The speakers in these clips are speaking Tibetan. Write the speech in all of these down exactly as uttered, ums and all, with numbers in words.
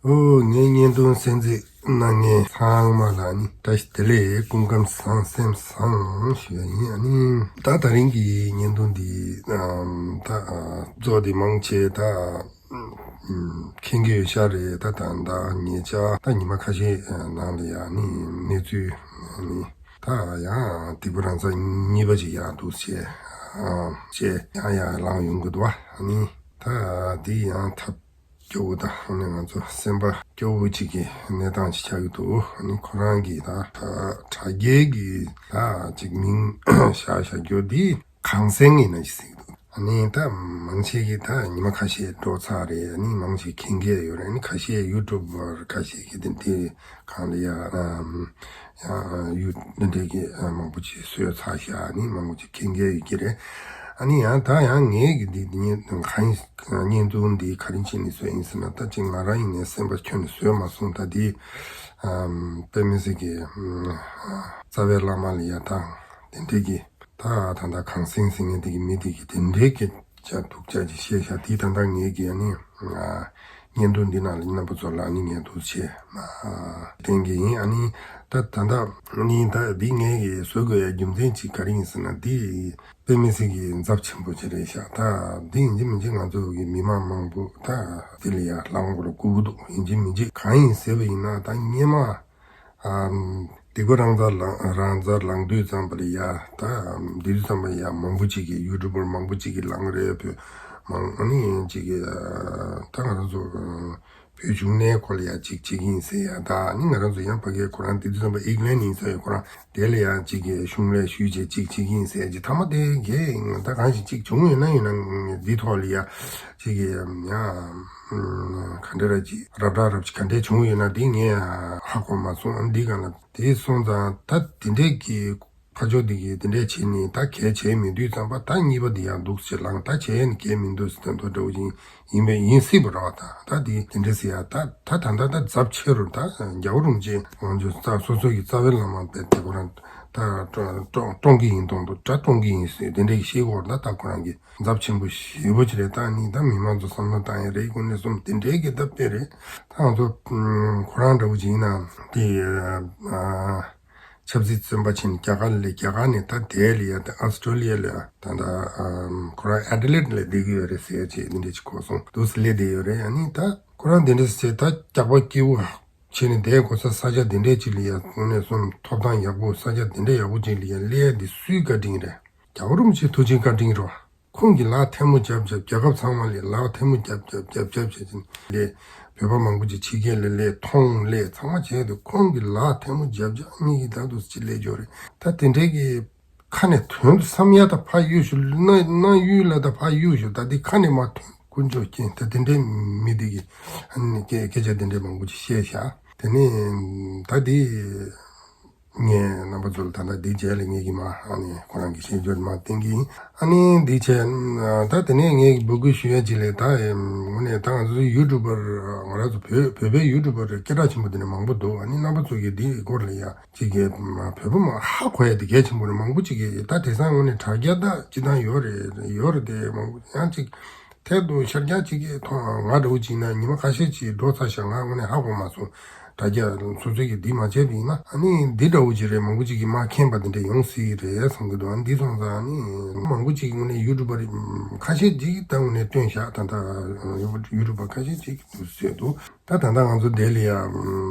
ཨོ། ངའི་བརྙན་ཐུང་གསན་གཟིགས་གནང་མཁན་ཚང་མ་ལ་ནི་བཀྲ་ཤིས་བདེ་ལེགས། སྐུ་ཁམས་བཟང་། སེམས་བཟང་ཞུ་ཡ་ཡིན། ཨ་ནི་ད་དེ་རིང་གི་བརྙན་ཐུང་འདི་ཨམ་ད་ཨ་གཙོ་དེ་མང་ཆེ་ད་ཨམ་མཁྱེན་གྱི་ཡོད་ཤག་རེད། ད་ད་ད་ཉེ་ཆར་ད་ཉི་མ་ཁ་ཤས་ནང་ལ་ཡ་ནི་གནས་ཚུལ་ནི་ད་ཡང་སྡིག་པ་རང་ཚ་གཉིས་པ་ཅིག་ཡང་འདུག་ཅེས་ཨ་ཅེས་ཡང་ཡང་ལངས་ཡོང་གི་འདུག་བ། ཨ་ནི་ད་འདི་ཡང་ཐབས་སྐྱོ་བོ་དང་ཨ་ནི་ང་ཚོ་སེམས་པ་སྐྱོ་བོ་ཅིག་གི་གནས་སྟངས་ཅིག་ཆགས་ཀྱི་འདུག་ཨ་ནི་ཁོ་རང་གི་ད་དྲ་རྒྱའི་གི་ད་ཅིག་མིང་བཞག་བཞག་རྒྱུ་འདི་གངས་སེང་ཡིན་ན་ཅིག་ཟེར་གྱི་འདུག་ཨ་ནི་ད་མང་ཆེ་གི་ད་ཉི་མ་ཁ་ཤས་འགྲོ་ཚར་རེད། ཨ་ནི་མང་ཆེ་མཁྱེན་གྱི་ཡོད་རེད། ཨ་ནི་ཁ་ཤས་ཡུ་ཊུབ་པར་ཁ་ཤས་གི་དེ་འདི་གང་ལ་ཡ་ཨམ་ཡང་ཡུ་འདི་འདྲའི་གི་མང་པོ་ཅིག་བཟོས་ཚར་ཤག་ཨ་ནི་མང་པོ་ཅིག་མཁྱེན་གྱི་ཡོད་ཀྱི་རེད། ཨ་ནི་ཡང་ད་ཡང་ངས་གི་འདི་བརྙན་གང་ཡིན་བརྙན་ཐུང་འདི་ག་རེ་བྱས་ནས་བཟོས་ཡིན་ཟེར་ན། ད་ཅིག་ང་རང་ཡིན་ནའི་སེམས་པ་ཁྱོན་ནས་བཟོས་མ་སོང་། ད་འདི་ཨམ་དཔེ་མི་སྲིད་ཀྱི་ཨམ་རྩ་བའི་བླ་མ་ལ་ཡ་དང་དེ་འདྲའི་གི་ད་ད་ད་གངས་སེང་ཟེར་མཁན་དེ་གི་མི་དེ་གི་དེ་འདྲའི་གི་ཅག་སྡུག་ཅག་ཅིག་བཤད་ཤག་དེ་ད་ད་ངས་གི་ཨ་ནི་ཨ་བརྙན་ཐུང་འདི་ནང་ལ་རྣམ་པ་ཚོ་ལ་ཨ་ནི་ངས་འདུག་བྱས་མ་བསྟན་གི་ཡིན། ཨ་ནི་ད་ད་ད་ནི་ད་འདི་ངས་གི་བཟོ་དགོས་ཡ་རྒྱུ་མཚན་ཅིག་ག་རེ་ཡིན་ཟེར་ན། འདི་དཔེ་མི་སྲིད་ཀྱི་ཚབས་ཆེན་པོ་ཅིག་རེད་ཤག་ད་འདི་ཡིན་གཅིག་མིན་གཅིག་ང་ཚོ་གི་མི་མང་མང་པོ་ད་འདི་ལ་ཡ་ལངས་དགོས་ལ་སྒུག་གི་འདུག་ཡིན་གཅིག་མིན་གཅིག་གང་ཡིན་ཟེར་བ་ཡིན་ན། ད་སྔོན་མ་ཨམ་སྡིག་པ་རང་ཚར་ལངས་རང་ཚར་ལངས་དུས་ཙམ་པ་ལ་ཡ་ད་ཨམ་དུས་ཙམ་པ་ཡ་མང་པོ་ཅིག་གིས་ཡུ་ཊུབ་པར་མང་པོ་ཅིག་གིས་ལངས་རེད། བོད་མང་ཨ་ནི་ཅིག་གིས་ད་ང་རང་ཚོ་བོད་བྱུང་གནས་སྐོར་ལ་ཡ་ཅིག་བྱེད་ཀྱི་ཡིན་ཟེར་ཡ། ད་ཨ་ནི་ང་རང་ཚོ་ཡང་ཕ་གིའི་ཁོ་རང་དུས་ཙམ་པ་ཨིག་ལན་ཡིན་ཟེར་ཡ། ཁོ་རང་དེ་ལ་ཡ་ཅིག་གིས་གཞུང་ལས་ཞུས་བྱས་ཅིག་བྱེད་ཀྱི་ཡིན་ཟེར་ཡ་ཅིག་ཐ་མ་དེ་གས་ད་གང་ཞིག་ཅིག་བྱུང་ཡོད་ན་ཡོད་ན་འདི་ཐོག་ལ་ཡ་ཅིག་གིས་ཡ། ག་འདྲ་ར་ཅིག་རབ་དྲག་རབ་ཅིག་ག་འདྲས་བྱུང་ཡོད་ན་འདི་ངས་ཧ་གོ་མ་སོང་། ཨ་འདི་ག་ལ་དེ་སོང་ཙང་ད་དེ་འདྲས་ཀྱི་ཕ་ཇོ་འདི་གིས་དེ་འདྲས་བྱས་ནས་ད་གལ་བྱས་མེད་དུས་ཙམ་པ་ད་གཉིས་པ་འདི་ཡང་འདུག་ཟེར་ལངས། ད་བྱས་ནས་གལ་མི་འདུག་ཟེར་ད་མདོ་འདྲ་བོ་ཅིག་ཡིན་པས་ཡིན་སྲིད་པ་རེད་བ། ད་ད་འདི་དེ་འདྲས་ཟེར་ཡ། ད་ད་ད་ད་ད་ཚབས་ཆེ་རུ་ད་རྒྱལ་བ་རིན་པོ་ཆེ་ང་ཚོ་ད་སོ་སོ་གི་རྩ་བའི་བླ་མ་དཔེ་དེ་ཁོ་རང་ད་བཀྲོངས་བཀྲོངས་ཀྱི་ཡིན་གཏོང་དུ་ད་བཀྲོངས་ཀྱི་ཡིན་ཟེར་དེ་འདྲས་ཤེས་གོ་ད་ད་ཁོ་རང་གི་ཚབས་ཆེན་པོ་ཞེ་པོ་ཅིག་རེད། ད་ནི་ད་མི་མང་ཚོ་བསམ་བློ་བཏང་ཡ་རེད། དངོས་གནས་སོང་དེ་འདྲའི་གི་ད་དཔེ་རེད། ད་ང་ཚོ་ཁོ་རང་འདྲ་བོ་ཅིག་ཡིན་ན་དེ་ཨ་ཆབ་སྲིད་བཙོན་པ་ཕྱིན་རྒྱ་གར་ལ་རྒྱ་གར་ནས་ད་དེ་ལ་ཡ་ད་ཨ་སི་ཊོ་ལི་ཡ་ལ་ད་ད་ཨ་ཁོ་རང་ཨེ་ཌི་ལེ་ཌི་ལ་བསྡད་ཀྱི་ཡོད་རེད་ཟེར་ཡ་ཅིག་དེ་འདྲ་ཅིག་གོ་སོང་། འདུག་སེ་སླེབས་བསྡད་ཡོད་རེད། ཨ་ནི་ད་ཁོ་རང་དེ་འདྲ་ཟེར་ད་སྐྱག་པ་སྐྱིད་པོ་བྱས་ནས་བསྡད་དགོས་ས་ས་ཆ་དེ་འདྲས་ཅིག་ལ་ཡ་དངོས་གནས་སོང་ཐོབ་ཐང་ཡག་པོ་ས་ཆ་དེ་འདྲས་ཡག་པོ་ཅིག་ལ་ཡ་སླེབས་ཡ་འདི་སུའི་བཀའ་དྲིན་རེད། རྒྱལ་བ་རིན་པོ་ཆེའི་ཐུགས་རྗེའི་བཀའ་དྲིན་རེད་བ། ཁོང་གིས་ལག་ཐལ་མོ་རྒྱབ་རྒྱབ་རྒྱལ་ཁབ་ཚང་མ་ལ་ལག་ཐལ་མོ་རྒྱབ་རྒྱབ་རྒྱབ་རྒྱབ་བྱས་ཏེ་ལས་བོད་པ་མང་པོ་ཅིག་ཕྱི་རྒྱལ་ལ་སླེབས་མཐོང་སླེབས་ཚང་མ་བྱས་ཏེ་ཁོང་གིས་ལག་ཐལ་མོ་རྒྱབ་རྒྱབ་གཉིས་ཀྱིས་ད་དུ་ཅི་སླེབས་འགྱོ་རེད། ད་དེ་འདྲའི་གི་ཁ་ནས་དོན་དུ་བསམ་ཡ་ད་ཕ་ཡུལ་ཞུ་ན་ན་ཡུལ་ལ་ད་ཕ་ཡུལ་ཞུ་ད་འདི་ཁ་ནས་མ་ཐོན་དཀོན་མཆོག་མཁྱེན། ད་དེ་འདྲའི་མི་འདི་གི་ཨ་ནི་སྐད་སྐད་ཆ་དེ་འདྲའི་མང་པོ་ཅིག་བཤད་ཤག་དེ་ནས་ད་འདི། ངས་རྣམ་པ་ཚོ་ལ་ད་ལྟ་འདི་རྗེས་ལ་ངེད་ཀྱི་མ་ཨ་ནི་ཁོ་རང་གི་ཤེས་འཇོན་མ་བསྟན་གྱི་ཡིན། ཨ་ནི་འདི་བྱས་ད་དེ་ནས་ངས་འབོད་སྐུལ་ཞུ་ཡ་ཅིག་ལས་ད་དངོས་གནས་ད་ང་ཚོ་ཡུ་ཊུབ་པར་ང་རང་ཚོ་བོད་བོད་པའི་ཡུ་ཊུབ་པར་སྐད་གྲགས་ཆེན་པོ་དེ་འདྲ་མང་པོ་འདུག་ཨ་ནི་རྣམ་པ་ཚོ་གིས་འདི་སྐོར་ལ་ཡ་ཅིག་གི་བོད་པ་མ་ཧ་གོ་ཡ་དེ་གལ་ཆེན་པོ་རེད། མང་པོ་ཅིག་གིས་ད་དེང་སང་དངོས་གནས་དྲ་རྒྱ་ད་སྤྱི་བཏང་ཡོད་རེད་ཡོད་རེད་དེ་མང་པོ་ཡང་ཅིག་ཐད་དུ་ཤར་རྒྱག་ཅིག་གིས་མཐོང་ང་འདྲ་བོ་ཅིག་ན་ཉི་མ་ཁ་ཤས་ཅིག་འགྲོ་ཚར་ཤག་ང་དངོས་གནས་ཧ་གོ་མ་སོང་། དྲ་རྒྱ་སོ་སོ་གིས་འདི་མ་བྱས་པ་ཡིན་ན་ཨ་ནི་འདི་འདྲ་བོ་ཅིག་རེད། མང་པོ་ཅིག་གིས་མ་མཁྱེན་པ་འདི་འདྲ་ཡོང་སྲིད་རེད་བསམ་གི་འདུག་ཨ་འདི་སོང་ཙང་ཨ་ནི་མང་པོ་ཅིག་དངོས་གནས་ཡུ་ཊུབ་པ་རེད་ཁ་ཤས་ཅིག་ད་དངོས་གནས་བཏོན་ཤག་ད་ལྟ་ཡུ་ཊུབ་པ་ཁ་ཤས་ཅིག་འདུག་ཟེར་འདུག་ད་ད་ལྟ་ང་ཚོ་ལྡི་ལི་ཡ་ཨ་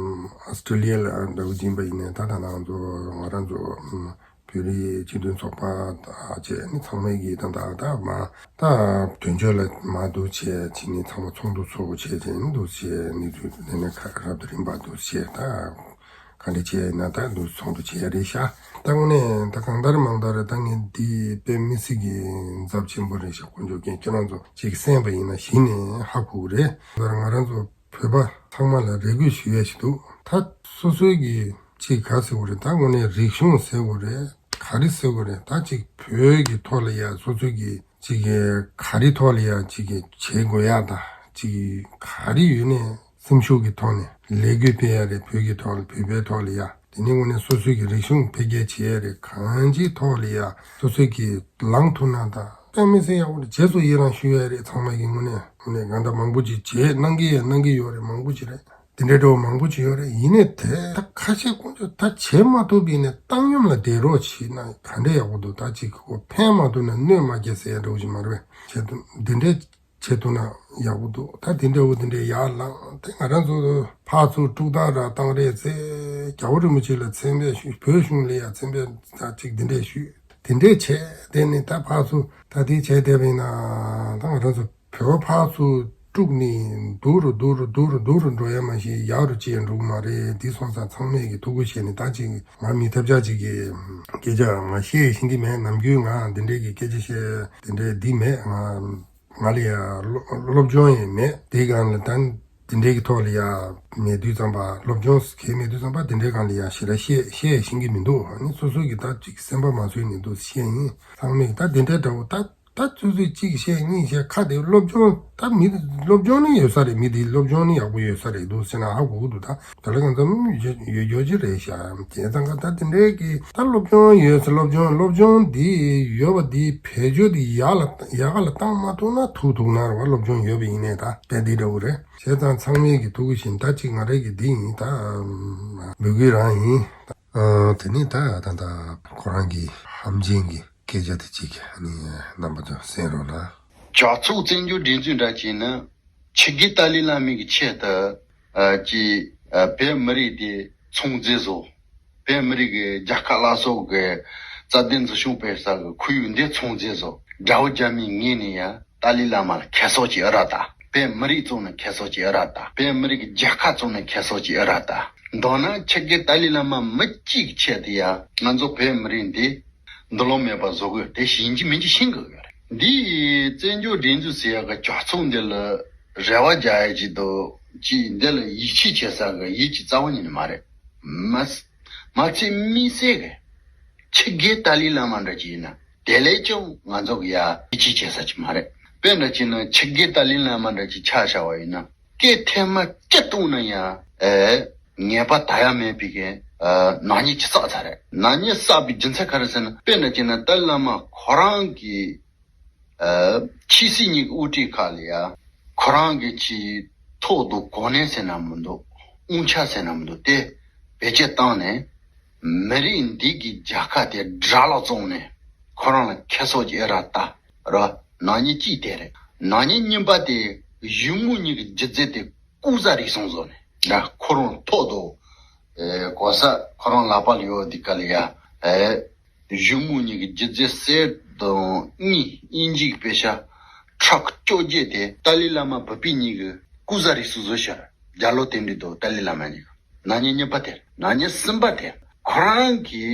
སི་ཊོ་ལི་ཡ་ལ་འདྲ་བོ་ཡིན་པ་ཡིན་ནའི་ད་ད་ལྟ་ང་ཚོ་ང་རང་ཚོ་བོད་རིགས་སྤྱི་མཐུན་ཚོགས་པ་དང་བཅས་ནི་ཚང་མས་ཀྱིས་ད་ད་ད་མ་ད་དོན་གཅོད་ལ་མ་འདུག་བྱས་ཕྱིན་ནི་ཚང་མ་ཚོགས་འདུ་ཚོགས་བྱས་ཏེ་ནི་འདུག་བྱས་ནི་དུས་ནས་ནས་ཁ་རབ་ཏུ་རིམ་པ་འདུག་བྱས་ད་ག་འདྲ་བྱས་ན་ད་འདུག་ཚོགས་འདུ་བྱས་རེད་ཤག་ད་དངོས་གནས་ད་གང་ལྟར་མང་ལྟར་ད་ངས་འདི་དཔེ་མི་སྲིད་ཀྱི་ཚབས་ཆེན་པོ་རེད་ཤག་དཀོན་མཆོག་མཁྱེན། ཁྱེད་རང་ཚོ་ཅིག་གསན་པ་ཡིན་ན་གཞི་ནས་ཧ་གོ་གི་རེད། ད་ང་རང་ཚོ་བོད་པ་ཚང་མ་ལ་རེ་སྐུལ་ཞུ་ཡ་ཞིག་འདུག་ད་སོ་སོའི་གི་ཅིག་ག་ཟེར་དགོས་རེད། ད་དངོས་གནས་རིག་གཞུང་ཟེར་དགོས་རེད། ག་རེ་ཟེར་དགོས་རེད། ད་ཅིག་བོད་ཀྱི་ཐོག་ལ་ཡ་སོ་སོའི་གི་ཅིག་ག་རེ་ཐོག་ལ་ཡ་ཅིག་གི་བྱེད་དགོས་ཡ་ད་ཅིག་ག་རེ་ཡོད་ནས་སེམས་ཤུགས་ཀྱི་ཐོག་ནས་ལས་འགུལ་སྤེལ་ཡ་རེད། བོད་ཀྱི་ཐོག་ལ་བོད་པའི་ཐོག་ལ་ཡ་དེ་ནས་དངོས་གནས་སོ་སོའི་གི་རིག་གཞུང་འཕེལ་རྒྱས་བྱེད་ཡ་རེད། གང་ཅིའི་ཐོག་ལ་ཡ་སོ་སོའི་གི་ལངས་ཐུབ་ན་ད་དཔེ་མི་སྲིད་ཡག་པོ་རེད། རྗེས་སུ་ཡི་རང་ཞུ་ཡ་རེད། ཚང་མ་གི་དངོས་གནས་དངོས་གནས་གང་ལྟར་མང་པོ་ཅིག་བྱེད་གནང་གི་ཡ་གནང་གི་ཡོད་རེད། མང་པོ་ཅིག་རེད། དེ་འདྲའི་འདྲ་བོ་མང་པོ་ཅིག་ཡོད་རེད། ཡིན་ནའི་དེ་ད་ཁ་ཤས་དཀོན་མཆོག་ད་བྱེད་མ་ཐུབ་པ་ཡིན་ནའི་བཏང་སྙོམས་ལ་བསྡད་རོགས་བྱེད་ན་ག་འདྲས་ཡག་པོ་འདུག་ད་ཅིག་ཁོ་ཕན་མ་ཐོགས་ན་གནོད་མ་སྐྱེལ་ཟེར་ཡ་འདྲ་བོ་ཞིག་མ་རེད་པས། བྱེད་ཐུབ་འདི་འདྲས་བྱེད་ཐུབ་ན་ཡག་པོ་འདུག་ད་དེ་འདྲ་བོ་དེ་འདྲས་ཡར་ལངས་ཏེ་ང་རང་ཚོ་ཕར་ཚུར་དཀྲུག་ཐག་ར་བཏང་རེས་ཚེ་རྒྱལ་བ་རིན་པོ་ཆེ་ལ་མཚན་སྨད་ཞུ། བོད་གཞུང་ལ་ཡང་མཚན་སྨད་ད་ཅིག་འདི་འདྲས་ཞུས། དེ་འདྲས་བྱས་དེ་ནི་ད་ཕར་ཚུར་ད་དེ་བྱས་བསྡད་པ་ཡིན་ན་ད་ང་རང་ཚོ་བོད་པ་ཕར་ཚུར་དཀྲུགས་ནས་སྡུག་རུ་སྡུག་རུ་སྡུག་རུ་སྡུག་རུ་འགྲོ་ཡ་མ་གཞི་ཡག་རུ་ཅི་ཡང་འགྲོ་གི་མ་རེད། འདི་སོང་ཙང་ཚང་མས་ཀྱི་ཐུགས་ཁུར་བཞེས་ནས་ད་ཅིག་ང་མི་ཐབས་ཆག་ཅིག་གི་སྐད་ཆ་ང་བཤད་ཤེས་ཀྱི་མེད། ནམ་རྒྱུན་ང་འདི་འདྲས་ཀྱི་སྐད་ཆ་བཤད་འདི་འདྲས་འདི་མེད། ང་ང་ལ་ཡ་སློབ་སློབ་སྦྱོང་ཡང་མེད། དེའི་སྒང་ལ་ད་འདི་འདྲའི་གི་ཐོག་ལ་ཡ་མེད་དུས་ཙམ་པ་སློབ་སྦྱོང་གལ་མེད་དུས་ཙམ་པ་འདི་འདྲའི་སྒང་ལ་ཡ་ཞེ་དྲག་བཤད་བཤད་ཤེས་ཀྱི་མི་འདུག་ཨ་ནི་སོ་སོ་གི་ད་ཅིག་སེམས་པ་མ་བཟོད་ནས་འདུག་བཤད་ཡིན། ཚང་མས་ད་དེ་འདྲའི་འདྲ་བོ་ད་ད་ཚོད་ཚོད་གཅིག་བཤད་གཉིས་བཤད་ཁ་དེ་སློབ་སྦྱོང་ད་མི་སློབ་སྦྱོང་ནི་ཡོད་ས་རེད། མི་དེ་སློབ་སྦྱོང་ནི་ཡག་པོ་ཡོད་ས་རེད་འདུག་ཟེར་ན་ཧ་གོ་གི་འདུག་ད་དེ་ལ་གང་འཚམ་ཡོད་ཡོད་རྒྱུ་རེད་ཤག་དེ་ཙང་ཀ་ད་དེ་འདྲའི་གི་ད་སློབ་སྦྱོང་ཡོད་ས་སློབ་སྦྱོང་སློབ་སྦྱོང་འདི་ཡོད་པ་འདི་བེད་སྤྱོད་འདི་ཡག་ལ་ཡག་ག་ལ་བཏང་མ་ཐུབ་ན་ཐུག་ཐུག་ན་རེད་བ། སློབ་སྦྱོང་ཡོད་པ་ཡིན་ནའི་ད་དཔེ་འདི་འདྲ་བོ་རེད། བྱས་ཙང་ཚང་མས་གི་ཐུགས་ཁུར་བཞེས་ད་ཅིག་ང་རེ་གི་འདི་ཡིན་ད་འབོད་སྐུལ་རང་ཡིན། ཨ་དེ་ནས་ད་ད་ད་ཁོ་རང་གི་ཧམ་ཅན་གི་སྐད་ཆ་དེ་གཅིག་ཨ་ནི་རྣམ་པ་ཚོ་གསན་རོགས་གནང་། ཇག་ཚོགས་བཙན་བྱོལ་སྒྲིག་འཛུགས་འདྲ་བྱས་ན་ཆིག་སྒེར་ཏཱ་ལའི་བླ་མའི་གི་ཆེད་དུ་ཨ་ཀྱི་ཨ་བོད་མི་རིགས་དེ་ཚོང་རྫས་བཟོ། བོད་མི་རིགས་ཀྱི་རྒྱལ་ཁབ་ལ་སོགས་ཀྱི་རྩ་དོན་འཛིན་སྐྱོང་སྤེལ་ས་གི་ཁོར་ཡུག་འདི་ཚོང་རྫས་བཟོ། དགྲ་བོ་རྒྱ་མིའི་ངོས་ནས་ཡང་ཏཱ་ལའི་བླ་མ་ལ་ཁ་གསོ་ཅིག་ཨེ་རག་ད། བོད་མི་རིགས་བཙོང་ནས་ཁ་གསོ་ཅིག་ཨེ་རག་ད། བོད་མི་རིགས་ཀྱི་རྒྱལ་ཁབ་བཙོང་ནས་ཁ་གསོ་ཅིག་ཨེ་རག་ད། མདོར་ན་ཆིག་སྒེར་ཏཱ་ལའི་བླ་མ་མི་གཅིག་གི་ཆེད་དུ་ཡང་ང་ཚོ་བོད་མི་རིགས་འདི་འདུ་ལོང་མེད་པ་བཟོ་དགོས་དེ་ཡིན་གཅིག་མིན་གཅིག་ཤེས་དགོས་ཀྱི་རེད། འདི་ཡི་བཙན་བྱོལ་སྒྲིག་འཛུགས་ཟེར་ཡག་གི་ཇག་ཚོགས་འདི་ལ་རེ་བ་རྒྱག་ཡག་ཅིག་འདུག་ཅིག་འདི་ལ་ཡིད་ཆེས་བྱེད་ས་གི་ཡིད་ཀྱི་རྩ་བ་ཉིད་ནས་མ་རེད། མ་མ་ཚད་དམིགས་བསལ་གི་ཆིག་སྒེར་ཏཱ་ལའི་བླ་མ་འདྲ་ཅིག་ཡིན་ན་དེ་ལས་ཀྱང་ང་ཚོ་གི་ཡ་ཡིད་ཆེས་བྱེད་ས་ཅིག་མ་རེད། དཔེ་འདྲ་བྱས་ན་ཆིག་སྒེར་ཏཱ་ལའི་བླ་མ་འདྲ་ཅིག་ཆ་བཞག་པ་ཡིན་ན་སྐད་ཐེངས་མ་བཅུ་བཏང་ན་ཡང་ཨེ་ངེས་པ་ད་ཡང་མེད་པའི་གི་ཨ་ནག་ཉེས་ཅིག་བསགས་ཚར་རེད། ནག་ཉེས་བསགས་པའི་རྒྱུ་མཚན་ག་རེ་ཟེར་ན་དཔེ་འདྲ་བྱས་ན་ཏཱ་ལའི་བླ་མ་ཁོ་རང་གི་ཨ་ཆོས་སྲིད་གཉིས་ཀྱི་དབུ་ཁྲིད་ཁག་ལ་ཡ་ཁོ་རང་གི་ཆེས་ཐོག་ཏུ་གོ་གནས་ཟེར་ན་མི་འདུག་དབང་ཆ་ཟེར་ན་མི་འདུག་དེ་བེད་སྤྱོད་བཏང་ནས་མི་རིགས་འདི་གི་རྒྱལ་ཁབ་དེ་དགྲ་ལ་བཙོང་ནས་ཁོ་རང་ལ་ཁ་གསོ་ཅིག་ཨེ་རག་ད་ར་ནག་ཉེས་གཅིག་དེ་རེད། ནག་ཉེས་གཉིས་པ་དེ་གཞུང་མང་གཉིས་ཀྱི་སྒྱུ་རྩལ་དེ་ལྐུགས་ཟ་རུལ་སུངས་བཟོ་ནས་འདྲ་ཁོ་རང་ཐོག་ཏུ་ཨེ་གོ་ས་ཁོ་རང་ལག་པ་ལ་ཡོད་འདི་ག་ལ་ཡ་ཨེ་གཞུང་མང་གཉིས་ཀྱི་སྒྱུ་རྩལ་གསེར་དང་དངུལ་དབྱིན་ཇིའི་པེ་ཤ་ཁྲག་བཅོ་བརྒྱད་དེ་ཏཱ་ལའི་བླ་མ་བོད་པའི་གཉིས་ཀྱི་ལྐུགས་ཟ་རུལ་སུངས་བཟོས་ཤར་རྒྱ་ལོ་དེ་འདྲའི་དུ་ཏཱ་ལའི་བླ་མ་གཉིས་ཀྱི་ནག་ཉེས་གཉིས་པ་དེ་ནག་ཉེས་གསུམ་པ་དེ་ཁོ་རང་གི་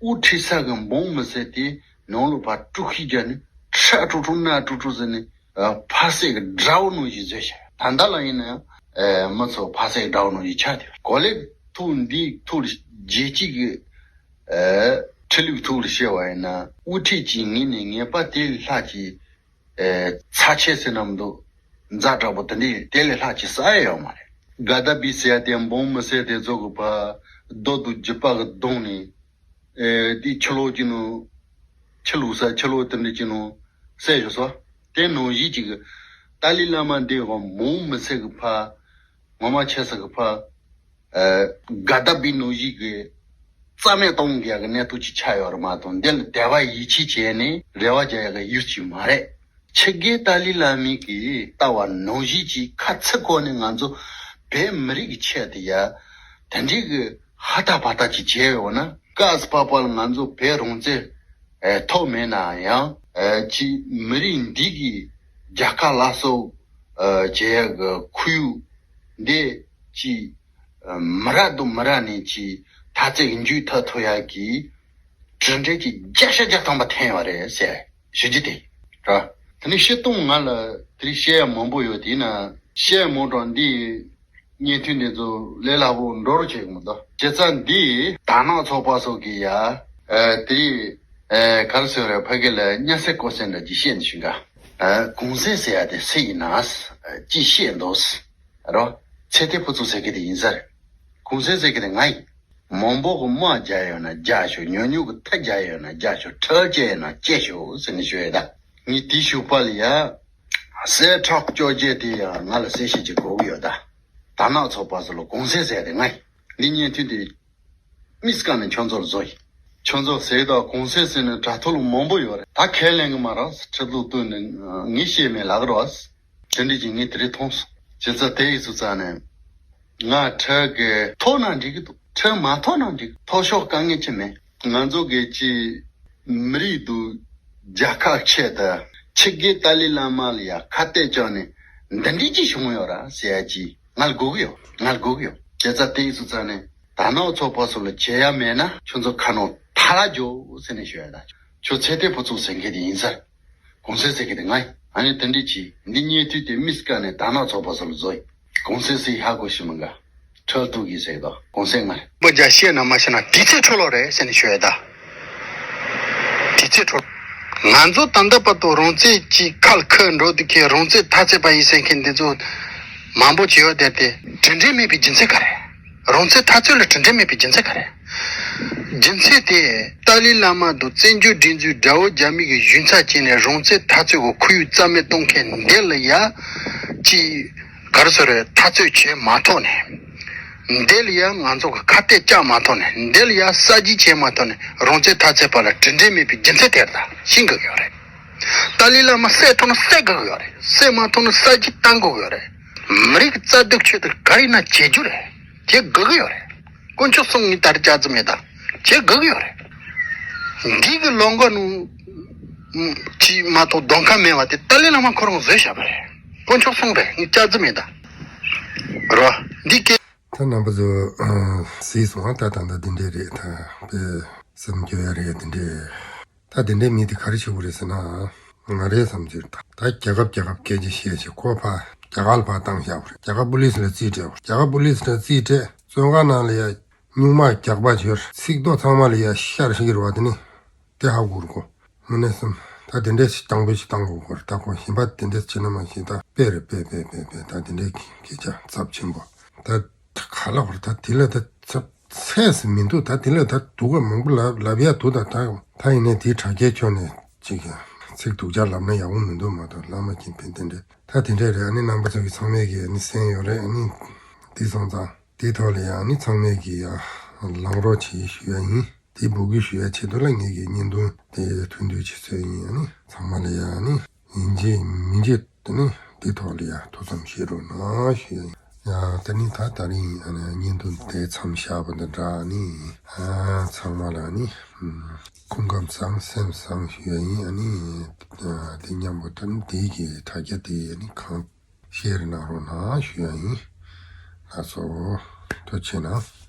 དབུ་ཁྲིད་ས་གི་འབངས་མི་སེར་དེ་ནང་ལོགས་ཕར་དཀྲུག་ཤིང་རྒྱག་ནས་ཁྲག་དཀྲུག་དཀྲུག་སྣ་དཀྲུག་དཀྲུག་ཟེར་ནས་ཕ་སེ་གི་དགྲ་བོ་ནང་བཞིན་བཟོས་ཤར། ད་ལྟ་ལ་ཡིན་ན་ཡང་མི་ཚོ་ཕ་སེ་གི་དགྲ་བོ་ནང་བཞིན་ཆགས་ཏེ་གོ་ལེ་ཐུག་འདི་ཐུག་རྒྱལ་སྤྱི་གི་ཨེ་ཁྲི་ལུགས་ཐུགས་ལ་བཤད་པ་ཡིན་ན་དབུ་ཁྲིད་ཀྱི་ངོས་ནས་ངེས་པར་དེ་ལས་ལྷག་ཅིག་ཨེ་ཚ་ཆེ་ཟེར་ན་མི་འདུག་ཛ་དྲག་པོ་དེ་འདྲས་དེ་ལས་ལྷག་ཅིག་ཟ་ཡ་ཡོད་མ་རེད། དགའ་ལྡན་པའི་ཟེར་ཡ་དེ་འབངས་མི་སེར་དེ་ཚོ་གི་ཕ་རྡོ་དང་རྒྱུག་པ་གི་བརྡུངས་ནས་ཨེ་དེ་ཕྱི་ལོགས་ཀྱི་ནང་ཕྱི་ལོགས་ས་ཕྱི་ལོགས་དེ་འདྲས་ཀྱི་ནང་བསད་བཞག་སོ། དེ་ནང་བཞིན་གཅིག་གི་ཏཱ་ལའི་བླ་མ་འདི་འབངས་མི་སེར་གི་ཕ་ངོ་མ་ཆེ་ས་གི་ཕ་ཨ་དགའ་ལྡན་པའི་ནང་བཞིན་གྱི་རྩ་མེད་གཏོང་དགོས་ཀྱི་གནས་ཚུལ་ཅིག་ཆགས་ཡོད་རེད་མ་གཏོགས་འདི་ལ་དད་པ་ཡིད་ཆེས་བྱས་ནས་རེ་བ་རྒྱག་ཡག་གི་ཡུལ་ཅིག་མ་རེད། ཆིག་སྒེར་ཏཱ་ལའི་བླ་མའི་གི་ལྟ་བ་ནང་བཞིན་གྱི་ཁ་ཚིག་ཁོ་ནས་ང་ཚོ་བོད་མི་རིགས་ཀྱི་ཆེད་དུ་ཡ་དེ་འདྲའི་གི་ཧ་ཐག་པ་ཐག་ཅིག་བྱས་ཡོད་ན་སྐབས་སུ་བབ་པ་ལ་ང་ཚོ་བོད་རང་བཙན་ཨེ་ཐོབ་མེད་ན་ཡང་ཨེ་ཅིག་མི་རིགས་འདི་གི་རྒྱལ་ཁབ་ལ་སོགས་ཨེ་བྱེད་ཡག་གི་ཁོར་ཡུག་འདི་ཅིག་མི་རབས་དང་མི་རབས་ནས་ཀྱི་ཐ་ཚིག་མཇུག་ཐག་ཐུག་ཡག་གི་གྲུབ་འབྲས་ཀྱི་བརྒྱ་ཆ་བརྒྱ་ཐམ་པ་ཐོན་ཡོད་རེད་ཟེར་ཞུ་རྒྱུ་དེ་ར། དེ་ནས་སྤྱིར་བཏང་ང་ལ་དེ་རིང་བཤད་ཡ་མང་པོ་ཡོད་དེ་ན་བཤད་ཡ་མང་དྲགས་འདི་བརྙན་ཐུང་འདི་ཚོ་ལས་སླ་པོ་འགྲོ་རུ་བྱེད་གི་མི་འདུག་བྱས་ཙང་འདི་དར་ནག་ཚོགས་པ་སོགས་ཀྱི་ཡ་ཨ་དེ་རིང་ཨ་ག་རེ་ཟེར་རེད་ཕ་གི་ལ་སྙན་སེང་སྐོར་ཟེར་འདྲ་ཅིག་བཤད་འདི་ཞུ་ག་ཨ་གུང་སེང་ཟེར་ཡ་དེ་སུ་ཡིན་ན་ཅིག་བཤད་འདུག་རོ། ཚེ་བརྟན་ཕུན་ཚོགས་ཟེར་གི་དེ་ཡིན་ས་རེད། གུང་སེང་ཟེར་གི་དེ་ང་ཡིན། མང་པོ་གི་དམག་རྒྱག་ཡོད་ན་རྒྱག་ཤོག་ཉུང་ཉུང་གི་ཐག་རྒྱག་ཡོད་ན་རྒྱག་ཤོག་ཁྲལ་བཅད་ཡོད་ན་བཅད་ཤོག་ཟེར་ནས་ཞུ་ཡོད་ད། ངས་དེ་ཞུ་པ་ལ་ཡ། གསེར་ཁྲག་བཅོ་བརྒྱད་དེ་ཡང་ང་ལ་གསལ་བཤད་ཅིག་དགོས་ཀྱི་ཡོད་ད། དར་ནག་ཚོགས་པ་ཚོ་ལ་གུང་སེང་ཟེར་ཏེ་ང་ཡིན། འདི་བརྙན་ཐུང་དེ་མིས་བཀང་ནས་ཁྱོད་ཚོར་བཟོ་ཡིན། ཁྱོད་ཚོ་ཟེར་དང་གུང་སེང་ཟེར་ནས་དྲ་ཐོག་ལ་མང་པོ་ཡོད་རེད། ད་ཁས་ལེན་གི་མ་རེད། ཁྲིད་ལུགས་བཏོན་ནས་ངས་བཤད་མེད་ལབ་རོགས། དེ་འདྲ་ཅིག་ངས་དེ་རིང་མཐོང་སོང་། བྱས་ཙང་དེ་ཡིན་སོང་ཙང་ནས། ང་ཁྲལ་གི་ཐོབ་ན་འགྲིག་གི་འདུག་ཁྲལ་མ་ཐོབ་ན་འགྲིག་ཐོབ་ཤོག་དཀའ་ངལ་ཅི་མེད། ང་ཚོ་གི་ཅི་མི་རིགས་འདུག་རྒྱལ་ཁབ་ཆེད་དུ་ཕྱི་རྒྱལ་ཏཱ་ལའི་བླ་མ་ལ་ཡ་ཁ་གཏད་བཅག་ནས་འདི་འདྲའི་ཅི་བྱུང་ཡོད་ར་ཟེར་ཡ་ཅི་ང་ལ་དགོས་གི་ཡོད། ང་ལ་དགོས་གི་ཡོད། བྱས་ཙང་དེ་ཡིན་སོང་ཙང་ནས་དར་ནག་ཚོགས་པ་ཚོ་ལ་བྱེད་ཡ་མེད་ན་ཁྱོད་ཚོ་ཁ་ནང་ཐལ་རྒྱོ་ཟེར་ནས་ཞུ་ཡ་ད། ཁྱོད་ཚེ་བརྟན་ཕུན་ཚོགས་ཟེར་མཁན་དེ་ཡིན་ས་རེད། གུང་སེང་ཟེར་གི་དེ་ང་ཡིན། ཨ་ནི་དེ་འདྲས་གྱིས་འདི་བརྙན་ཐུང་དེ་མིས་བཀང་ནས་དར་ནག་ཚོགས་པ་ཚོ་ལ་བཟོ་ཡིན། གུང་སེང་ཟེར་ཧ་གོ་ཤི་མི་འགའ། ཁྲལ་གཏུག་གི་ཟེར་གི་དོ་གུང་སེང་ང་རེད། པོ་རྒྱ་བཤད་ན་མ་བཤད་ན་དུས་ཚོད་འཕྲོ་བརླག་རེད་ཟེར་ནས་ཞུ་ཡ་ད། དུས་ཚོད་འཕྲོ། ང་ཚོ་ད་ལྟ་བར་དུ་རང་བཙན་གྱི་ཁ་ལ་འཁོད་འགྲོ་དུས་ཁའི་རང་བཙན་འཐབ་རྩོད་པ་ཡིན་ཟེར་མཁན་འདི་ཚོ་མང་པོ་བྱེད་ཡོད་དེ་དེ་གྲུབ་འབྲས་མེད་པའི་རྒྱུ་མཚན་ག་རེ། རང་བཙན་འཐབ་རྩོད་ལ་གྲུབ་འབྲས་མེད་པའི་རྒྱུ་མཚན་ག་རེ། རྒྱུ་མཚན་དེ་ཏཱ་ལའི་བླ་མ་དང་བཙན་བྱོལ་སྒྲིག་འཛུགས་དགྲ་བོ་རྒྱ་མི་གི་ཞུན་ཚ་བྱས་ནས་རང་བཙན་འཐབ་རྩོད་ཀྱི་ཁོར་ཡུག་རྩ་མེད་གཏོང་མཁན་འདི་ལ་ཡ་ཅི་ག་རེ་ཟེར་རེད། འཐབ་རྩོད་བྱེད་མ་ཐུབ་ནས་འདི་ལ་ཡ་ང་ཚོ་གི་ཁ་གཏད་བཅག་མ་ཐུབ་ནས་འདི་ལ་ཡ་གསར་བརྗེ་བྱེད་མ་ཐུབ་ནས་རང་བཙན་འཐབ་རྩོད་པ་ལ་གྲུབ་འབྲས་མེད་པའི་རྒྱུ་མཚན་དེ་རེད་ད་ཤེས་དགོས་ཀྱི་ཡོད་རེད། ཏཱ་ལའི་བླ་མ་བསད་ཐུབ་ན་བསད་དགོས་ཀྱི་ཡོད་རེད། བསད་མ་ཐུབ་ན་གསར་བརྗེ་བཏང་དགོས་ཀྱི་ཡོད་རེད། མི་རིགས་ཀྱི་རྩ་འདེགས་ཆེད་དུ་ག་རེ་ཡིན་ན་བྱེད་རྒྱུ་རེད། བྱེད་དགོས་ཀྱི་ཡོད་རེད། དཀོན་མཆོག་གསུམ་ངའི་ལྟར་སྐྱག་རྫུན་མེད་ད། བྱེད་དགོས་ཀྱི་ཡོད་རེད། འདི་གི་ལོ་འགའ་ནང་ཅིག་མ་གཏོགས་གདོང་ཁ་མེད་པ་དེ་ཏཱ་ལའི་བླ་མ་ཁོ་རང་བཟོས་བཞག་པ་རེད། དཀོན་མཆོག་གསུམ་རེད། ངའི་སྐྱག་རྫུན་མེད་ད། རོ། འདི་སྐད། ད་རྣམ་པ་ཚོ་གཟིགས་སོང་ད་ད་ལྟ་འདི་འདྲས་རེད་ད། དཔེ་སེམས་སྐྱོ་ཡ་རེད་འདི་འདྲས། ད་དེ་འདྲའི་མི་དེ་ག་རེ་བྱེད་དགོས་རེད་ཟེར་ན། ང་རའི་བསམ་ཚུལ་ད་ད་རྒྱལ་ཁབ་རྒྱལ་ཁབ་སྐད་ཆ་བཤད་བྱས་ཁོ་ཕར་རྒྱ་གར་ལ་ཕར་བཏང་བཞག་པ་རེད། རྒྱ་གར་པུ་ལིས་ལ་རྩིས་སྤྲད་པ་རེད། རྒྱ་གར་པུ་ལིས་ལ་རྩིས་སྤྲད་བཙོན་ཁང་ནང་ལ་ཡ་སྨྱུག་མ་རྒྱག་པ་བྱོས་ཚིག་རྡོ་ཚང་མ་ལ་ཡ་ཤར་ཤིག་རེད་བ། དེ་ནི་དེ་ཧ་གོ་རུ་གོ་དངོས་གནས་སེམས་ད་དེ་འདྲའི་ཞིག་དང་པོའི་ཞིག་བཏང་དགོས་གོ་རེད། ད་ཁོ་གཞན་པ་དེ་འདྲས་བྱེད་ན་མ་ཤེས་ད་དཔེ་རེད་དཔེ་དཔེ་དཔེ་དཔེ་ད་དེ་འདྲའི་སྐད་ཆ་ཚབས་ཆེན་པོ་ད། ག་ལ་བར་ད་དེ་ལ་ད་ཚབ་ཚད་སུ་མི་འདུག་ད་དེ་ལ་ད་སྡུག་ག་མང་པོ་ལབ་ལབ་ཡ་འདུག་ད་ད་ད་ཡིན་ནའི་དེའི་དྲ་རྒྱའི་ཕྱོགས་ནས་ཅིག་ཚིག་སྡུག་ཅག་ལབ་ན་ཡག་པོ་མི་འདུག་མ་གཏོགས་བླ་མ་ཁྱིམ་ཕན་དེ་འདྲས་ད་དེ་འདྲས་རེད། ཨ་ནི་རྣམ་པ་ཚོ་གི་ཚང་མས་གི་ཨ་ནི་གསན་ཡོད་རེད། ཨ་ནི་དེ་སོང་ཙང་དེའི་ཐོག་ལ་ཡ་ཨ་ནི་ཚང་མས་གི་ཡ་ལངས་རོགས་བྱེད་ཞུ་ཡ་ཡིན། དེ་འབོད་སྐུལ་ཞུ་ཡ་ཆེད་དུ་ལ་ངེད་ཀྱི་བརྙན་ཐུང་དེ་ཐུང་ཐུང་ཅིག་བཟོས་ཡིན། ཨ་ནི་ཚང་མ་ལ་ཡ་ཨ་ནི་ཡིན་གཅིག་མིན་གཅིག་དེ་ནི་དེ་ཐོག་ལ་ཡ་ཐུགས་བསམ་བཞེས་རོགས་གནང་ཞུ་ཡ་ཡིན། ཡ་དེ་ནི་ད་ད་རིང་ཨ་ནི་བརྙན་ཐུང་དེ་མཚམས་བཞག་པ་འདི་འདྲ། ཨ་ནི་ཨ་ཚང་མ་ལ་ཨ་ནི་སྐུ་ཁམས་བཟང་སེམས་བཟང་ཞུ་ཡ་ཡིན། ཨ་ནི་དེ་མཉམ་པོ་ད་ནི་དེ་གི་དྲ་རྒྱ་དེ་ཨ་ནི་གང་ཤེར་གནང་རོགས་གནང་ཞུ་ཡ་ཡིན། ལགས་སོ། ཐུགས་རྗེ་གནང་།